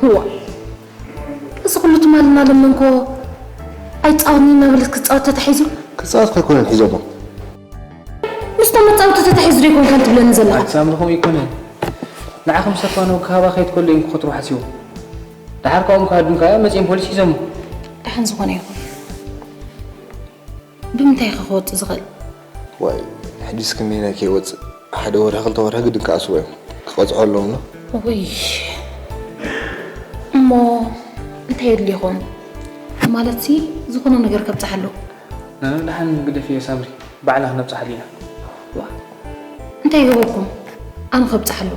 ህዋ፣ እዚ ኩሉ ትማልና ለመንኮ ኣይጻወትኒ እናበለት ክትጻወት ተታሒዙ? ክጻወት ከይኮነን ሒዞሞ። ምስቶም መጻወቲ ተታሒዙ ዶ ይኮንካ ትብለኒ ዘለኻ? ኣቲ ሳምሪ ከምኡ ኣይኮነን። ንዓኹም ሰፋኖ ክሃባ ከይድ ከሎ እዮም ክኸትሩ ሓሲቦም። ደሓር ካብኦም ክሃድም ከኣ መጺኦም ፖሊስ ሒዞሞ። ደሓን ዝኾነ ይኹን። ብምንታይ ኢኻ ክወጽእ ዝኽእል? ዋይ፣ ሕጂስ ክንደይ ናይ ከይወጽእ? ሓደ ወርሒ ክልተ ወርሒ ግድን ክኣስርዎ እዮም። ክቐጽዑ ኣለዎም ዶ? ውይ፣ እሞ እንታይ የድሊ ይኸውን? ማለትሲ ዝኾነ ነገር ከብጽሓሉ። ደሓን ግደፍዮ ሳምሪ፣ ባዕልና ክነብጽሓሉ ኢና። ዋ፣ እንታይ ይገበርኩም? ኣነ ከብጽሓሉ።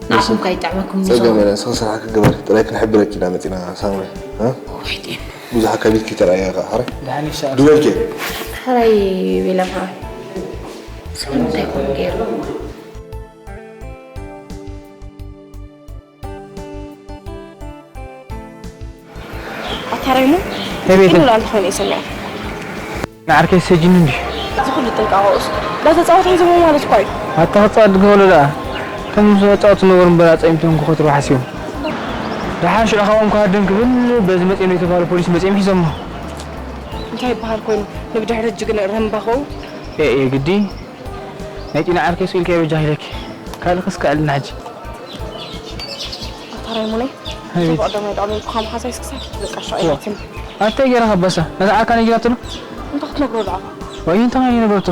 ንዓኹም ከ ይጥዕመኩም እዩ ጸገም የለን፣ ንስኺ ስራሕኪ ግበሪ። ጥራይ ክንሕብረኪ ኢና መጺና ሳምሪ። እ? ወይ ጤም። ብዙሕ ኣካቢድኪ ተራእያ ከኣ ሓራይ። ደሓን ይሻል። ድበልኪ። ሓራይ ቤላ ሓራይ። ስም እንታይ ኮን ገይሩ? ኣታ ራይሞ፣ ሄይ ቤቲ። ኪኖ ላል ኾይነ ይሰምዕ። ንዓርከይ ሰጂኒ እንዲ። እዚ ኩሉ ጥንቃቐኡስ፣ ዳተጻወተ ሒዞሞ ማለት እኳ እዩ። ኣታ ክጻወት ገሎ ደኣ። ከም ዝጻወቱ ነበሩ እምበር ኣጻይምቶም ክኸትሩ ሓሲቦም። ደሓር ሽዑ ካብኦም ክሃድም ክብል በዚ መጺኦም የተባለ ፖሊስ መጺኦም ሒዞሞ። እንታይ ይበሃል ኮይኑ፣ ንብድሕሪ እጅ ግን ረምባኸው? ኤ፣ ኤ፣ ግዲ። ናይ ጢና ዓርከይ ስኢልካ ይበጃ ኢለኪ። ካልእ ክስከዐልና ሕጂ። ኣታ ራይሞነይ፣ ኣቤት። ጽቡቕ ደሞ ይጥዕመልኩ፣ ከም ሓሳይ ስክሳብ ክትብል ቀሻ ዋ። ኣይሞትን። ኣንታይ ገይራ ከበሳ? ነታ ዓርካ ነጊራትሉ? እንታይ ክትነግሮ ደኣ? ወይ እንታይ ይነግረቶ?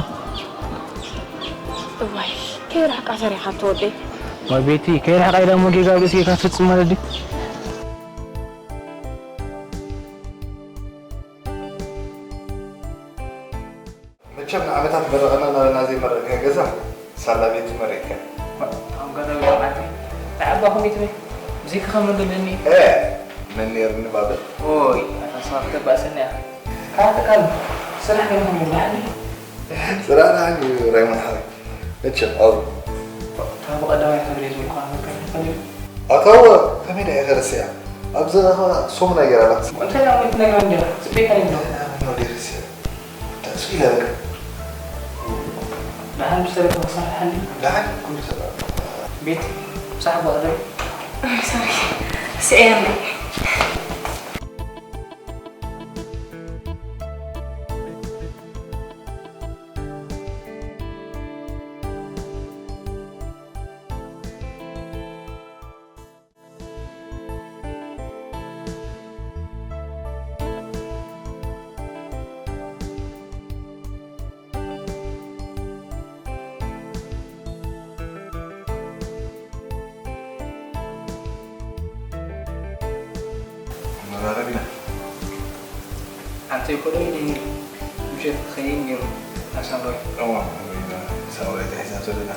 እዋይ፣ ከይርሕቃ ሰሪሓቶ ወደይ። ወይ ቤቲ፣ ከይርሕቃ ኢላ እሞ ጌጋ ኣብ ርእሲ ጌጋ ትፍጽም ማለት ድዩ? መቸም ንዓመታት መረቐና እናበልና ዘይመረቕካዮ ገዛ ሳላ ቤት መሪቕካ። ኣንጋዳዊ ዓዲ ንዓባኹም ይትበይ። ብዘይካኻ መን ደለኒ? ኤ፣ መን ነይርኒ ባብል? ኦይ፣ ኣታ ሰባት ተባእሰኒ ኢኻ። ካባትካል ስራሕ ገይርኩም ይብላዕኒ። ስራሕ ደሓን እዩ ራይሞን ሓወይ። መቸም ኣብ እታ ብቐዳማይ ክብል እየ ዝብልኩ ኣመልከት ይኽእል እዩ። ኣታ እወ፣ ከመይ ደኣ ኢኻ ረሲዓ? ኣብ ዘረባ ሰሙን ኣየራላት። እንታይ ደኣ ትነግረኒ ዲኻ? ጽበይካ ነይሩ። ምነው ደይ ረሲዐ? እንታይ ስኢለ በቃ። ደሓን ብሰለተ ክሳብ ሓሊ። ደሓን ኩሉ ሰላም። ቤት ምሳሕ ጓዕዘይ። ሶሪ፣ ስዒረኒ። መዛረብ ኢና። ኣንተ እኮ ደው ኢለ ነይሩ። ምሸት ክኸይድ ነይሩ። ኣሳምራይ። እዋ፣ እዋ፣ ሳምራይ ተሒዛቶ ደላ።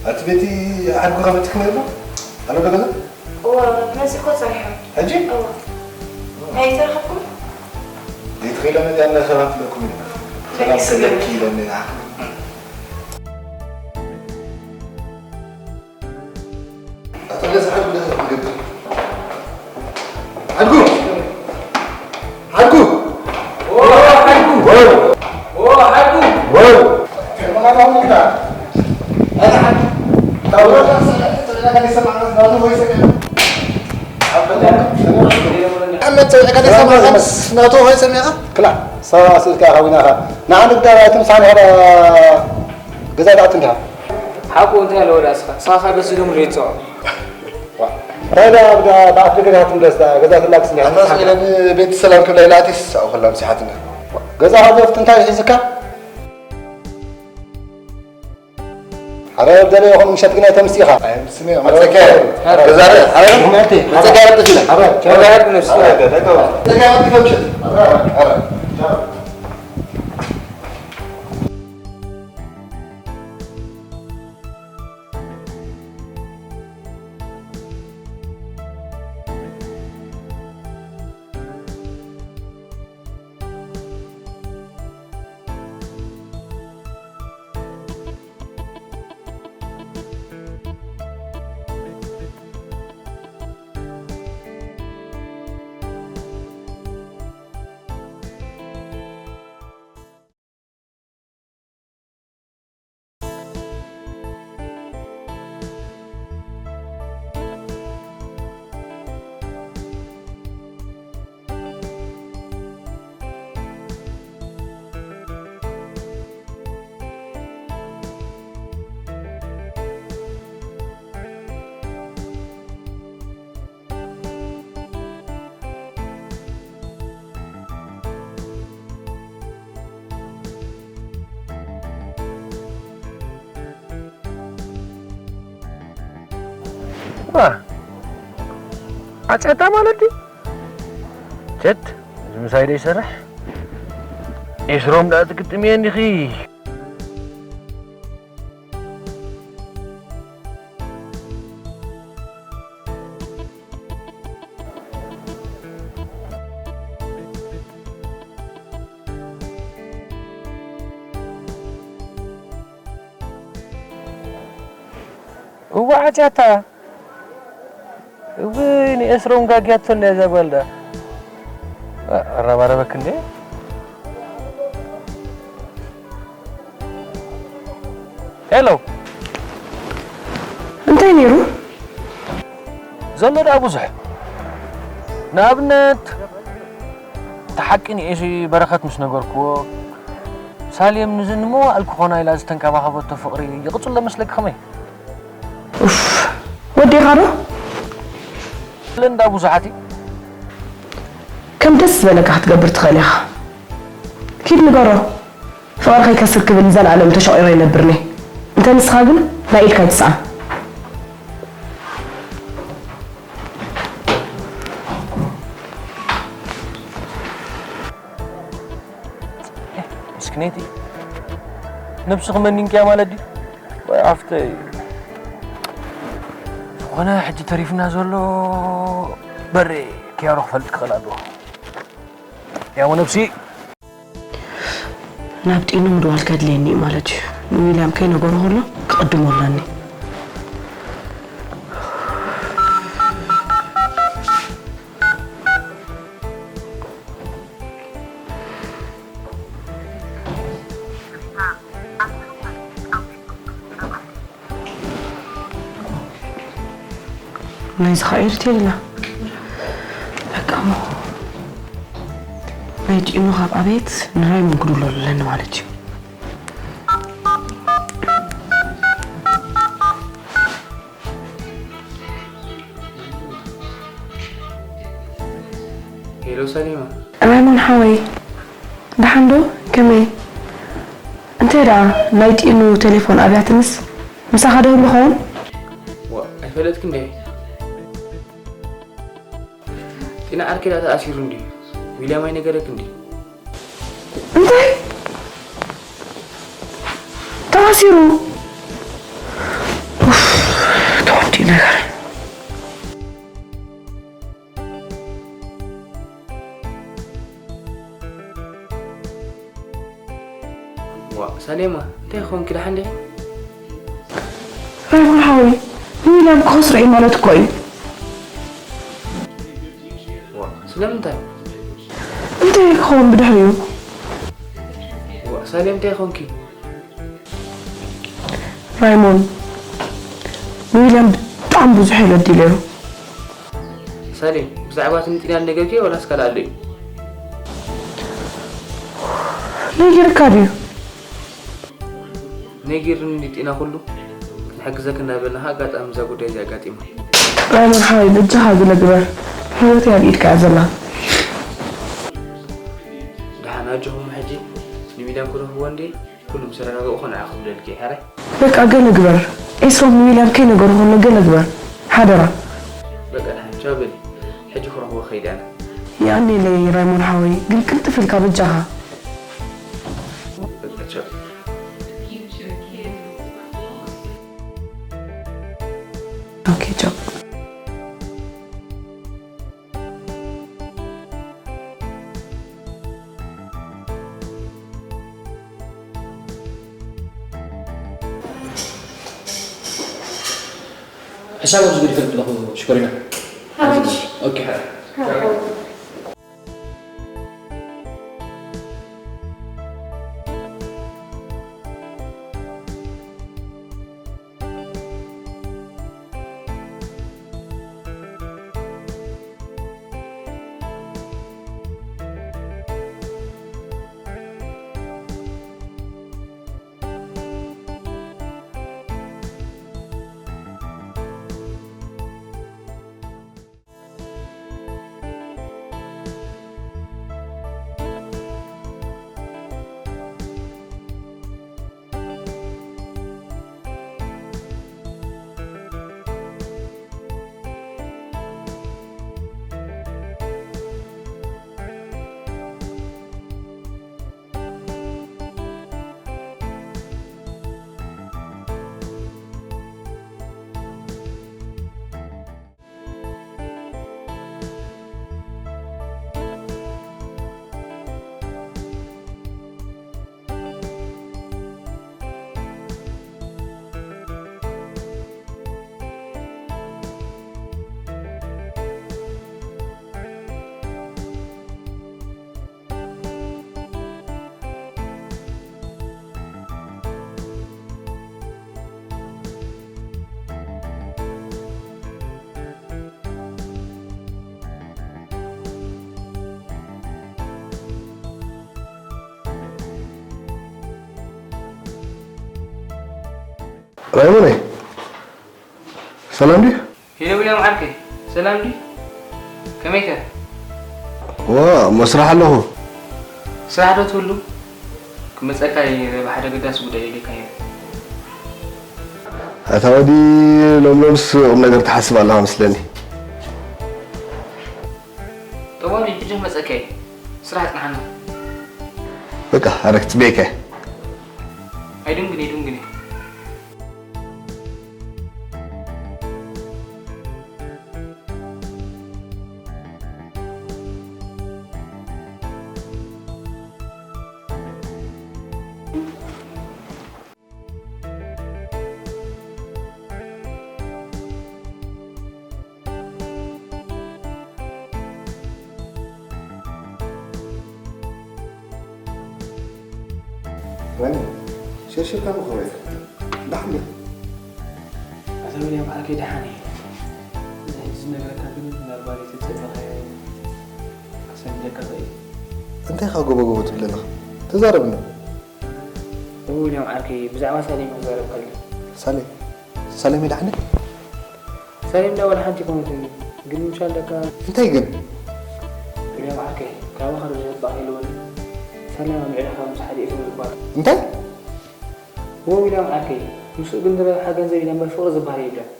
ኣቲ ቤቲ፣ ሓድጉ ከመይ ትክመይ ኣሎ? ኣሎ ዶ ገዛ? እዋ፣ መጺእኮ ጸኒሑ። ሕጂ? እዋ። ናይ ተረኸብኩም? ዘይተ-፣ ገለ መዚኣ እንዳ ሰላም ትብለኩም ኢና። ሰላም ትብለኪ ኢሎምና። ኣታ ገዛ ሓድጉ ዶ ትገብር? ሓድጉ! ሓድጉ! ኦ፣ ሓድጉ! ወው! ኦ፣ ሓድጉ! ወው! ተማራማሪ ኢኻ። ኣታ ሓድጉ! ካብ ወረዳ ሰላም ትብለና፣ ከመይ ሰማዕና? ናቱ ወይ ሰሚዕና? ኣብ ፈለጋ። ኣመት ሰው ቀደሰ ሰላም ማለት ናቱ ወይ ሰሚዕና? ክላ፣ ሰው ኣስልካ ኻዊናኻ። ንዓንድ ግዳ ኣይትምሳኒ፣ ኸዳ ገዛ ዳዕት እንዲኻ። ሓቁ እንታይ ኣለዎ ዳኣ እስኻ? ንስኻ ካብ ደስ ኢሎም ሬት ጸዋዕ። ዋ። እንታይ ደኣ ኣብ ዳ-፣ ብኣፍ ደገ ዳኣ ትምለስ ዳ-፣ ገዛ ትላክስ እንዲኻ። ኣታ ስለ ንቤት ሰላም ክብላ ኢላ ኣቲስ ኣብኡ ከላ ምሲሓትና። ገዛ ሃዘፍት እንታይ ሒዝካ? ኣረ ደለ ይኹን ምሸት ግን ኣይተምስ ኢኻ። ኣይ፣ ምስኒ፣ መጸከ። ገዛ ረ-፣ ኣረ፣ መጸከ። ኣረ፣ መጸከ። ኣረ፣ ኣረ፣ ኣረ፣ ኣረ፣ ኣረ። ዋ፣ ዓጨታ ማለት ድዩ? ቸት፣ እዚ ምሳይ ዶ ይሰርሕ? ኤስሮም ደኣ ትግጥምየ እንዲኺ። እዋ ዓጫታ፣ እውይ ንኤስሮም ጋግያቶ እንድያ እዛ ጓል ደኣ። ኣ-፣ ኣረባረበክ እንዴ? ሄሎ። እንታይ ነይሩ? ዘሎ ደኣ ብዙሕ። ንኣብነት፣ እቲ ሓቂ ንኤሲ በረኸት ምስ ነገርክዎ፣ ሳሌም ንዝን ንመዋእል ክኾና ኢላ ዝተንከባኸበቶ ፍቕሪ ይቕጽሎ መስለኪ ከመይ? ኡፍ፣ ወዲኻ ዶ? ለንዳ ብዙሓት እዩ። ከም ደስ ዝበለካ ክትገብር ትኽእል ኢኻ። ኪድ ንገሮ። ፍቕሪ ከይከስር ክብል ንዘለኣለም ተሸቒሮ ይነብር እኔ። እንተ ንስኻ ግን ናይ ኢድካ ኣይትስኣን። ምስክነይቲ ነብስኺ መኒንክያ ማለት ድዩ? ወይ ኣፍተይ። ዝኾነ ሕጂ ተሪፍና ዘሎ በሬ ክያሮ ክፈልጥ ክኽእል ኣለዎ። ያው ነብሲ ናብ ጢኑ ምድዋል ከድልየኒ እዩ ማለት እዩ። ንዊልያም ከይነገሮ ከሎ ክቕድሞ ኣለኒ። ናይዚ ኸኣ ኤርቴል ኢላ። በቃ እሞ ናይ ጢኑ ካብ ኣቤት ንራይሞን ክድውለሉ ኣለኒ ማለት እዩ። ሄሎ ሰሊማ። ራይሞን ሓወይ፣ ደሓን ዶ? ከመይ? እንታይ ደኣ ናይ ጢኑ ቴሌፎን ኣብያትንስ ምሳኻ ዶ ይህሉ ኸውን? ዋ፣ ኣይፈለጥክን ዲኺ? ጢና ዓርከይ ደኣ ተኣሲሩ እንድዩ። ዊልያም ኣይነገረክን ድዩ? እንታይ? ተኣሲሩ? ኡፍ፣ ተወዲኡ ነገር። ሳሌማ፣ እንታይ ኾንኪ? ደሓን ዲኺ? ራይሞን ሓወይ፣ ንዊልያም ክኸስሮ እዩ ማለት እኮ እዩ። ዋ፣ ስለምንታይ? እንታይ ክኸውን ብድሕሪኡ? ዋ፣ ሳሌም እንታይ ኾንኪ? ራይሞን፣ ንዊልያም ብጣዕሚ ብዙሕ እዩ በዲለዮ። ሳሌም፣ ብዛዕባ እቲ ንጢና ነገርኪ ወላስ ካልእ ኣሎ እዩ? ነጊርካ ድዩ? ነጊርኒ ንጢና ኩሉ ክንሕግዘክ እናበልና ኣጋጣሚ እዛ ጉዳይ እዚኣ ኣጋጢማ። ራይሞን ሓወይ በጃኻ ግለ ግበር፣ ህይወተይ ኣብ ኢድካ እያ ዘላ። ደሓን ኣጆኹም ሕጂ ንሚድያም ክረኽብዎ እንዴ ኩሉ ምስ ተረጋገእኹ ንዓኹም ክብለልኪ እየ ሕራይ። በቃ ገለ ግበር፣ ኤስሮም ንዊልያም ከይነገርኹ ከሎ ገለ ግበር ሓደራ። በቃ ደሓን ቻው በሊ ሕጂ ክረኽቦ ከይደ ኣነ። የቐንየለይ ራይሞን ሓወይ ግን ቅልጥፍ ኢልካ በጃኻ። በቃ ቻው። ኦኬ ቻው። ሕሳብ ኣብዚ ገዲፈ ኣለኹ ሽኮሪና። ሓራጅ ኦኬ ሓራ ሓራጅ ራይሞነይ ሰላም ድዩ? ሄሎ ዊልያም ዓርከይ፣ ሰላም ድዩ? ከመይከ? ዋ፣ መስራሕ ኣለኹ። ስራሕ ዶ ትህሉ? ክመጸካ እየ፣ ብሓደ ኣገዳሲ ጉዳይ ኢለካ እየ። ኣታ ወዲ፣ ሎም ሎምስ ቁም ነገር ትሓስብ ኣለኻ መስለኒ። ጠዋሊ ሕጂ ክመጸካ እየ። ስራሕ ጽንሓና። በቃ፣ ኣረ ክጽበየካ እየ። ኣይድንግን፣ ኣይድንግን እየ። ራይሞ፣ ሸርሺርካ ምኽሮ እየ። ደሓን ዲኻ? ኣታ ዊልያም ዓርከይ ደሓን እየ። እዚ ዝነግረካ ግን ምናልባት ዘይተጸበኻዮ ከሰንብደካ ይኽእል እዩ። እንታይ ኢኻ ጎቦ ጎቦ ትብል ዘለኻ? ተዛረብኒ። እወ ዊልያም ዓርከይ፣ ብዛዕባ ሳሌም ክዛረብ ከሎ። ሳሌም? ሳሌም ደሓን? ሳሌም እንዳ ወላ ሓንቲ ኣይኮነትን፣ ግን ምሻል ደካ። እንታይ ግን? ዊልያም ዓርከይ፣ ካባኻ ዶ ዘህባእ ይህልወኒ? ሳሌም ኣብ ልዕሊ ካብ ምስ ሓደ እዩ ዝበሃል። እንታይ? እወ ዊልያም ዓርከይ፣ ምስኡ ግን ዝረብሓ ገንዘብ ኢላ እምበር ፍቕሪ ዝበሃል የብላን።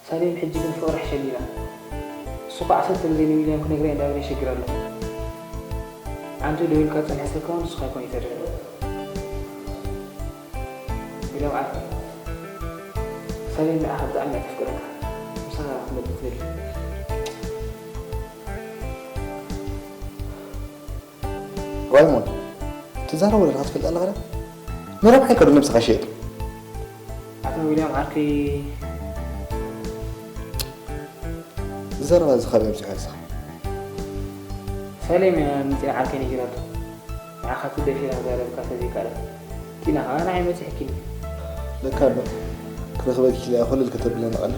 ሳሌም ሕጂ ግን ፍቕሪ ሕሸኒ ኢላ። እሱ እኮ ዓሰርተ ግዜ ንዊልያም ክነግራ እንዳበለ ይሸግር ኣሎ። ዓንቱ ደው ኢልካ ጸኒሕካ ከማን ንስኻ ኣይኮን ይተርፍ። ዊልያም ዓርከይ፣ ሳሌም ንዓኻ ብጣዕሚ እያ ተፍቅረካ። ምሳኻ ክትነብር ትደሊ። ራይሞን፣ ትዛረቦ ዘለኻ ትፈልጥ ኣለኻ ዶ? ንረብሓ ይከዱ ነብስኻ ሸየጥ። ኣታ ዊልያም ዓርከይ፣ ዘረባ እዚ ካበይ ኣምጺእካ ንስኻ? ሳሌም እያ ምጽኣ ዓርከይ ነጊራቶ። ንዓኻ ትደፊራ ዛረብካ ተዘይካላ። ቲና ኸኣ ንዓይ መጺሕኪኒ። ለካ ኣሎ። ክረኽበኪ ኢለ እያ ኮለል ከተብለኒ ቀለ።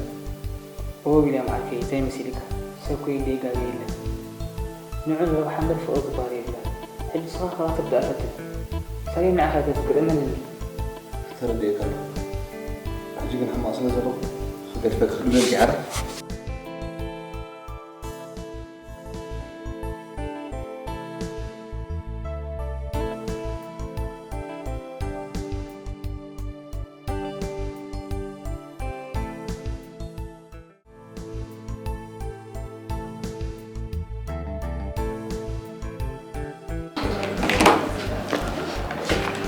ኦ ዊልያም ዓርከይ፣ እንታይ መሲልካ? ሰብ ኮይን ደይጋገ የለን። ንዑ ንረብሓ እምበር ፍቕሪ ክበሃል የብላን። ሕጂ ንስኻ ከኣ ትርዳእ ፈትን። ሳሌም ንዓኻ ተፍቅር እመነኒ። ተረዲኤካ ኣለኹ። ሕጂ ግን ሕማቕ ስለ ዘለኹ ክገድፈካ ክግደልኪ ዓረ።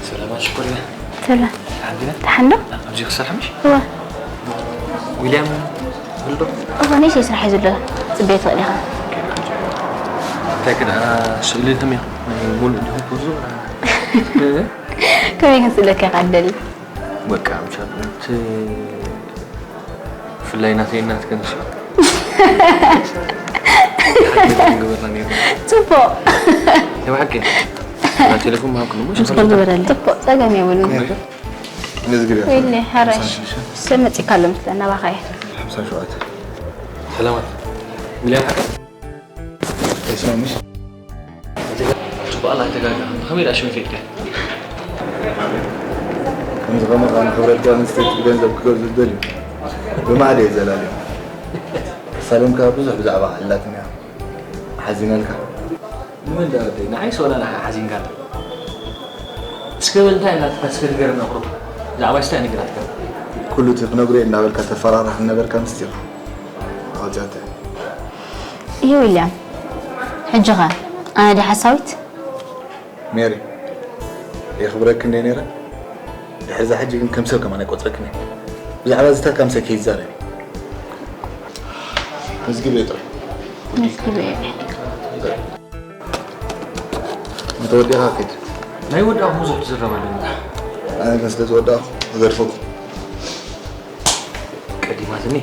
ሰላማት ሽኮርያ። ሰላም። ሓንቲና? ደሓን ዶ? ኣብዚ ክሰርሕ ምሽ? እወ። ዊልያም ኣሎ? እወ፣ ንእሽተይ ስራሕ እዩ ዘሎ። ጽበዮ ትኽእል ኢኻ። እንታይ ክዳ ስእሊ ተም እዩ? ሙሉ እንዲኹም ፖዙ? ከመይ ከስእለካ ኢኻ ትደሊ? በቃ፣ ምሻ፣ እቲ ብፍላይ ናተይ ናትከን ሲ። ሓቂ ገበርና ነይሩ። ጽቡቕ። ናይ ብሓቂ። ናይ ቴሌፎን ምሃብክን እሞ ምስ ሽኮር ዝበለለ። ጽቡቕ፣ ጸገም የብሉን። ነዝግር እያ። ወይኔ፣ ሓራሽ። ሓምሳ ሽዱሽተ። ሰብ መጺእካ ኣሎ መስለና፣ ባኻየ። ሓምሳ ሸውዓተ። ሰላማት። ሚልያ ሓቂ። ኣይሰማምሽ? ጽቡቕ ኣላ ኣይተጋግኻ። ከመይ ደኣ ሽመይ ፈይድካ? ከምዚ ከማኻ ንኽብረት ጓል ኣንስተይቲ ብገንዘብ ክገዝኡ ዝደልዩ ብማዕዶ እየ ዘላልዮም። ሳሌም ከኣ ብዙሕ ብዛዕባኻ ኣላትኒ እያ። ሓዚነልካ። ንመን ደኣ ወደይ? ንዓይስ ወላ ንዓኻ ሓዚንካኒ? እስከ በል እንታይ ኣላትካ እስከ ንገረና ቁሩብ። ብዛዕባይስ እንታይ ነጊራትካ? ኩሉ እቲ ክነግሮ እየ እናበልካ ተፈራርሕ ዝነበርካ ምስጢር ኣውጺኣቶ እየ። ይሄ ዊልያም፣ ሕጂ ኸ ኣነ ድየ ሓሳዊት? ሜሪ፣ የኽብረኪ እንደ ነይረ፣ ድሕሪ እዛ ሕጂ ግን ከም ሰብ ከማን ኣይቆጽረክን እየ። ብዛዕባ እዚ ታካ ምሳይ ከይትዛረቢ። መዝግበዮ ጥራሕ። መዝግበዮ። እንተ ወዲእኻ ኪድ። ናይ ወዳእኹ ብዙሕ ትዝረብ ኣለኒ። ኣነ ግን ስለ ዝወዳእኹ እገድፈኩም። ቀዲማትኒ።